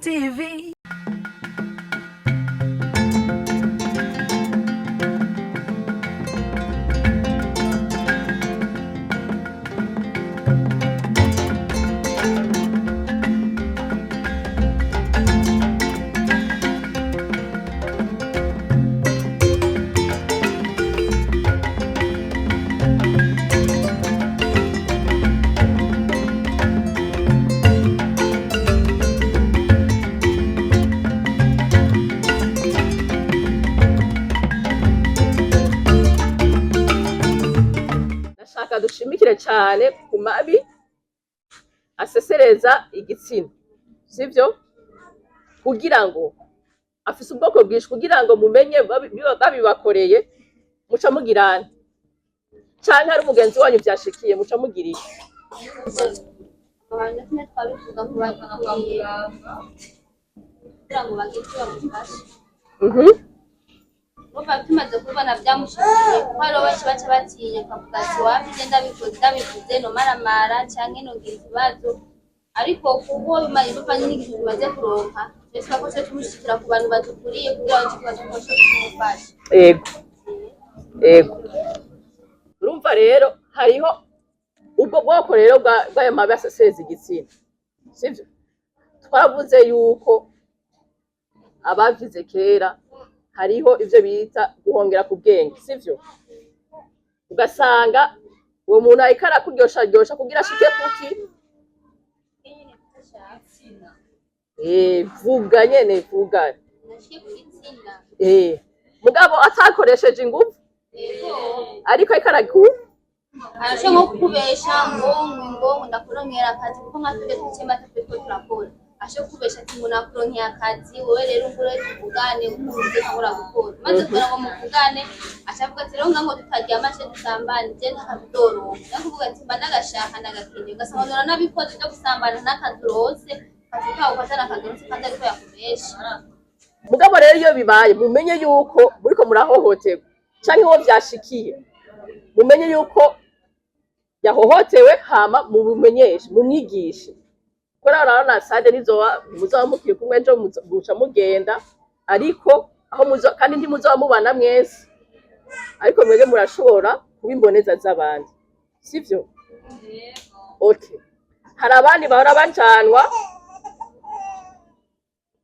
TV. Ndashaka dushimikire cyane ku mabi asesereza igitsina, sivyo? Kugira ngo afise ubwoko bwinshi, kugira ngo mumenye babibakoreye muca mugirana, canke ari umugenzi wanyu vyashikiye muca mugira iki? Abantu tumwe twabivuga ku bakwiye kugira ngo bagire icyo bamufasha. Urumva tumaze kubibona byamushikiye, kuko hariho benshi baca batinya bakavuga ati: "Wapi, je ndabikoze, ndabivuze nomaramara canke nogira ikibazo." Ariko kuko bimanye bivanye n'igihe tumaze kuronka, twese ko tuce tumushikira ku bantu badukuriye kugira ngo tubashe kumufasha. Ego, urumva rero hariho ubwo bwoko rero bw'ayo mabi asesereza igitsina, sivyo? Twavuze yuko abavize kera hariho ivyo bita guhongera ku bwenge, sivyo? Ugasanga uwo muntu ariko arakuryosharyosha kugira ashike kuki? Vuga nyene, vuga. Nashike ku gitsina. Mugabo atakoresheje inguvu. Yego. Ariko araku Arashobora nko kukubesha ngo ndakuronkera akazi, kuko nka twebwe twicemba turiko turakora, ashobora kukubesha ati ngo nakuronkeye akazi, wowe rero ngure tuvugane ukuntu nkabura gukora, maze kugira ngo muvugane acavuga ati: "Rero ngo tutaryama ce dusambane, je ntakazi uzoronka." No kuvuga ati: "Mba ndagashaka, ndagakeneye," ugasanga uranabikoze byo gusambana n'akazi urose, akazi kawe ukazana akazi urose kandi ariko yakubesha. Mugabo rero iyo bibaye, mumenye yuko muriko murahohoterwa, canke uwo vyashikiye mumenye yuko yahohotewe, hama mubimenyeshe, mumwigishe. Kuko rero urabona sade nizoba muzoba mukiri kumwe ejo muca mugenda, ariko aho muzo kandi ntimuzoba mubana mwese, ariko mwebwe murashobora kuba imboneza z'abandi, sivyo? Okay, hari abandi bahora bajanwa,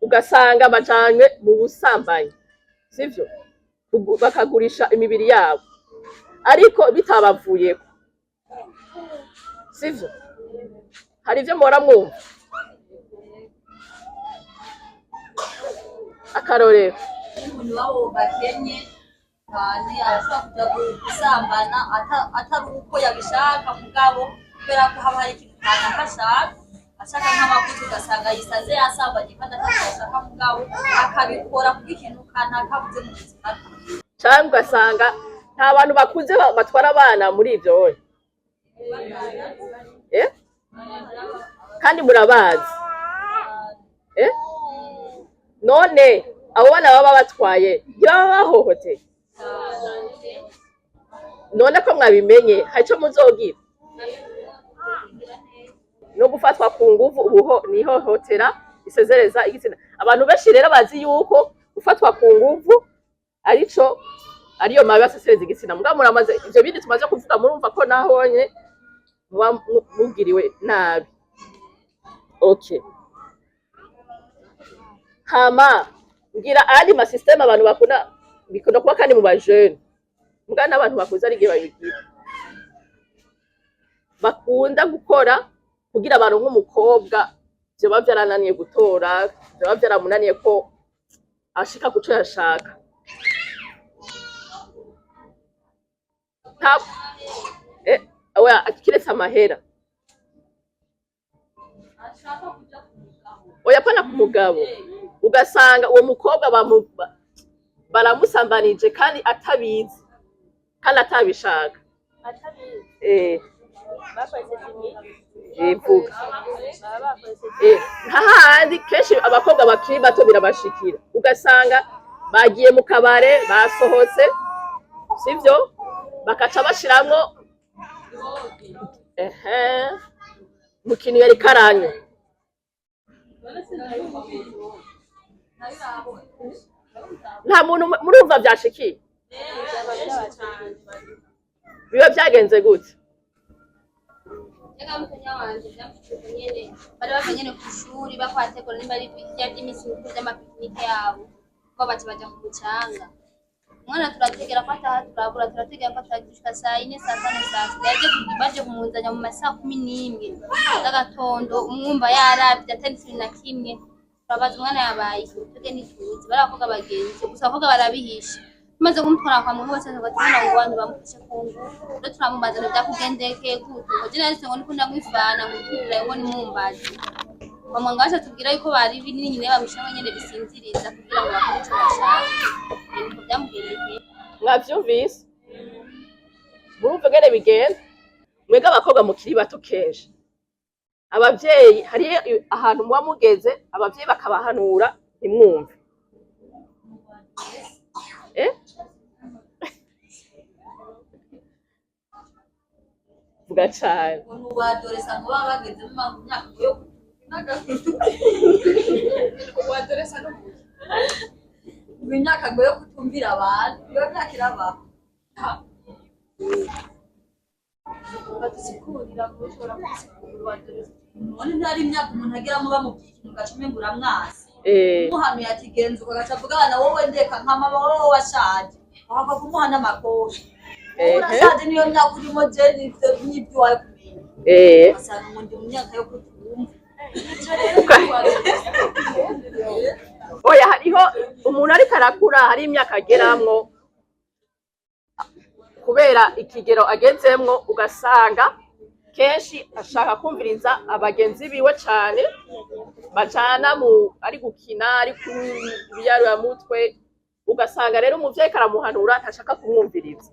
ugasanga bajanywe mu busambanyi, sivyo? Bakagurisha imibiri yabo ariko bitabavuyeko, sivyo? Hari ivyo muhora mwumva, akarorero? Umuntu wabo bakenye cyane arashobora kuja gusambana atari uko yabishaka, mugabo kubera ko haba hari ikintu kanaka ashaka, ashaka nk'amavuta, ugasanga yisanze yasambanye kandi atari ashaka, mugabo akabikora kuko ikintu kanaka abuze mu buzima bwe. Canke ugasanga nta bantu bakuze batwara abana muri ivyo oya, eh? Kandi murabazi, eh? None abo bana baba batwaye ntibaba bahohoteye? None ko mwabimenye, hari ico muzogira? No gufatwa ku nguvu ubuho ni ihohotera isezereza igitsina. Abantu benshi rero bazi yuko gufatwa ku nguvu arico ariyo mabi asesereza igitsina, mugabo muramaze ivyo bindi tumaze kuvuga, murumva ko nahonye muba mugiriwe nabi. Okay, hama ngira ayandi ma système abantu bakunda, bikunda kuba kandi mu bajene, muga n'abantu bakuze ari igihe babigira, bakunda gukora kugira baronke umukobwa vyoba vyarananiye gutora, vyoba vyaramunaniye ko ashika kuco yashaka. Nta oya, kiretse amahera. Ashaka kuja ku mugabo. Oya, pana ku mugabo. Ugasanga uwo mukobwa baramusambanije kandi atabizi kandi atabishaka. Atabizi? Eh. Bakoresheje imiti. Vuga. Baba bakoresheje. Nka hahandi kenshi abakobwa bakiri bato birabashikira, ugasanga bagiye mu kabare, basohotse, sivyo? Bakaca bashiramwo ehe mu kintu yari karanywa. Nta muntu murumva vyashikiye? Biba vyagenze gute? Reka mutonya wanje vyamushikije nyene, bari bava nyene kw'ishuri bakwategura nimba ari ibirya vy'imisi mikuru vy'amapikinike yabo, kuko baca baja ku mucanga. Umwana turategera ko ataha, turabura, turategera ko ataha gushika saa 4, saa 5, saa 6. Yaje baje kumuzanya mu masaha 11 z'agatondo, umwumva yaravye atari ikintu na kimwe. Turabaza umwana yabaye iki, twebwe ntituzi, bari abakobwa bagenzi gusa, abakobwa barabihisha. Tumaze kumutwara kwa muganga, bose ngo tubona ngo abantu bamufashe ku ngufu. Rero turamubaza ngo vyakugendekeye gute, ngo je naretse ngo ndiko ndamwifana, ngo turira ngo nimumbaze. Kwa muganga baca tubwira yuko bari binini nyene bamushiramwo nyene bisinziriza kugira ngo bakore ico bashaka. Niko vyamugendekeye. Mwavyumvise? Murumva ingene bigenda? Mwebwe abakobwa mukiri bato, kenshi abavyeyi, hariyo ahantu muba mugeze abavyeyi bakabahanura ntimwumve. Eh? Vuga cane. Ukuntu badoresa ngo baba bageze mu myaka yo ngo imyaka ngo yo kutumvira abantu, iyo myaka irabaho. Badusigurira ngo ushobora kubisigura badoresa. None ntari imyaka umuntu ageramo bamubwiye ikintu ugaca umenga uramwasi. Umuhanuye ati genza uko, agaca avuga abana wowe ndeka nka mama, wowe washaje, wahava kumuha n'amakofi. Wowe urashaje, niyo myaka urimo, je nivyo nibyo wawe kumenya. Ugasanga ngo ndi mu myaka yo kutumva. Oya, hariho umuntu ariko arakura, hari imyaka ageramwo kubera ikigero agezemwo, ugasanga kenshi ashaka kumviriza abagenzi biwe cane bajana mu ari gukina, ari mutwe, ugasanga rero umuvyeyi karamuhanura ntashaka kumwumviriza,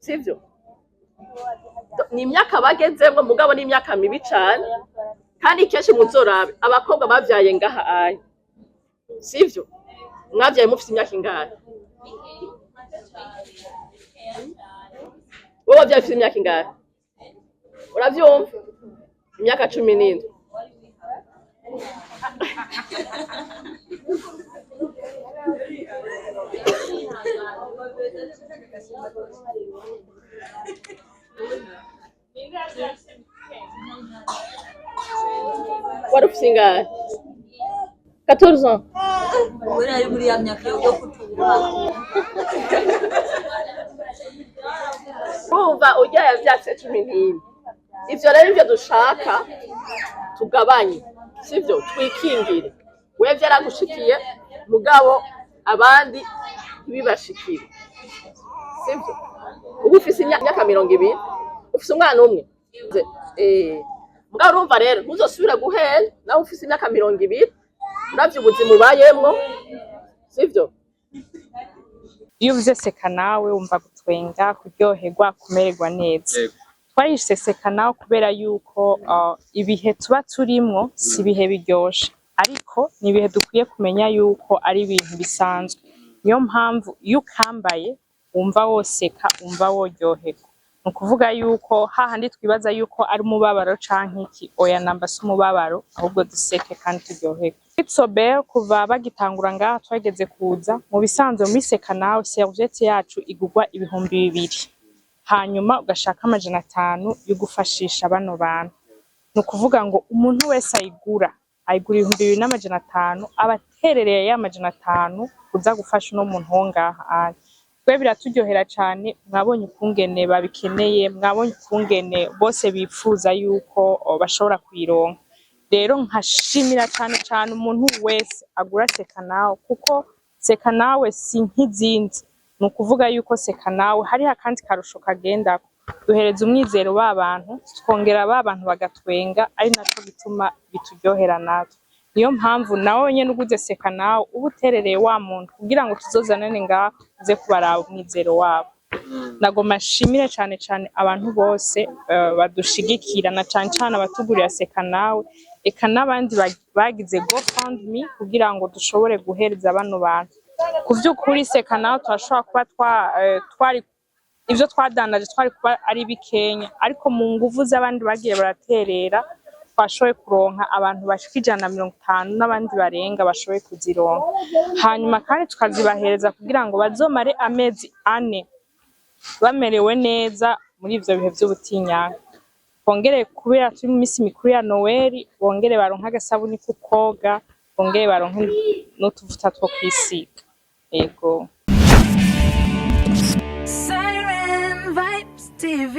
sivyo? Ni imyaka bagezemwo, mugabo ni imyaka mibi cane. Kandi kenshi muzorabe abakobwa bavyaye ngaha aya, sivyo? Mwavyaye mufise imyaka ingahe? Wowe wavyaye ufise imyaka ingahe? Uravyumva? Imyaka 17. Wari ufise ingahe? 14 ans. Ubwo rero ari muri ya myaka yo kutumva. Urumva urya yavyatse 11. Ivyo rero ivyo dushaka tugabanye, sivyo? Twikingire. Wewe vyaragushikiye, mugabo abandi ntibibashikire, sivyo? Ubu ufise imyaka 20, ufise umwana umwe. Mugabo urumva rero ntuzosubire guhera nawe ufise imyaka 20, uravye ubuzima ubayemwo, sivyo? Iyo uvuze seka nawe wumva gutwenga, kuryoherwa, kumererwa neza. Twayise seka nawe kubera yuko ibihe tuba turimwo si ibihe biryoshe, ariko ni ibihe dukwiye kumenya yuko ari ibintu bisanzwe. Niyo mpamvu iyo ukambaye wumva woseka, wumva woryoherwa. Ni ukuvuga yuko hahandi twibaza yuko ari umubabaro canke iki, oya namba si umubabaro, ahubwo duseke kandi turyoherwe. Itsobel kuva bagitangura ngaha twageze kuza mu bisanzwe muri seka nawe, serviette yacu igurwa 2000, hanyuma ugashaka 500 yo gufashisha bano bantu. Ni ukuvuga ngo umuntu wese ayigura, ayigura 2500, aba aterereye ya 500 kuza gufasha uno muntu wo ngaha ari. Twe biraturyohera cane, mwabonye ukungene babikeneye, mwabonye ukungene bose bipfuza yuko bashobora kuyironka. Rero nkashimira cane cane umuntu wese agura seka nawe, kuko seka nawe si nk'izindi. Ni ukuvuga yuko seka nawe hariho akandi karusho kagendako. Duhereza umwizero ba bantu, twongera ba bantu bagatwenga, ari naco gituma bituryohera natwe. Niyo mpamvu nawe nyene uguze seka nawe uba uterereye wa muntu kugira ngo tuzozanane ngaha uze kubaraba umwizero wabo. Nagoma nshimire cane cane abantu bose badushigikira, na cane cane abatugurira seka nawe, eka n'abandi bagize GoFundMe kugira ngo dushobore guhereza bano bantu. Ku vy'ukuri seka nawe turashobora kuba twari ivyo twadandaje twari kuba ari bikenya, ariko mu nguvu z'abandi bagiye baraterera Twashoboye kuronka abantu bashika 150 n'abandi barenga bashoboye kuzironka. Hanyuma kandi tukazibahereza kugira ngo bazomare amezi 4 bamerewe neza muri ivyo bihe vy'ubutinyanka. Bongere, kubera turi mu misi mikuru ya Noweli, bongere baronke agasabuni ko koga, bongere baronke n'utuvuta two kwisiga. Ego. Siren Vibes TV.